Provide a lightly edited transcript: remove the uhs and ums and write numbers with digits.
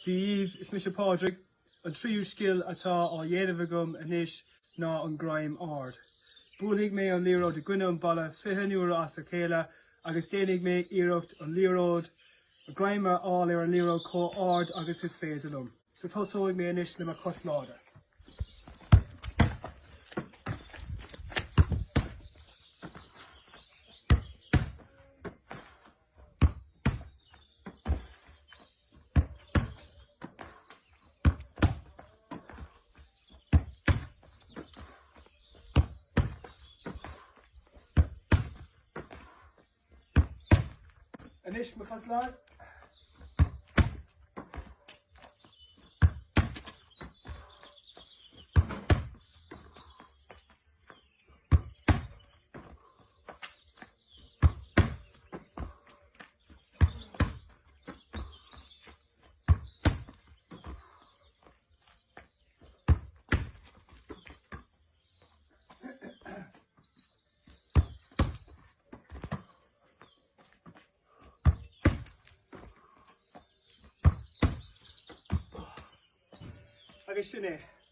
Dia dhaoibh, is mise Pádraig. An tríú scil atá á dhéanamh agam anois ná an greim ard. Buailfidh mé an liathróid i gcoinne an balla 20 n-uaire as a chéile agus déanfaidh mé iarracht an liathróid, greim a fháil ar an liathróid chomh ard agus is féidir liom. So tosóidh mé anois le mo chos láidir. Anois mo chos lag. Agus sin é.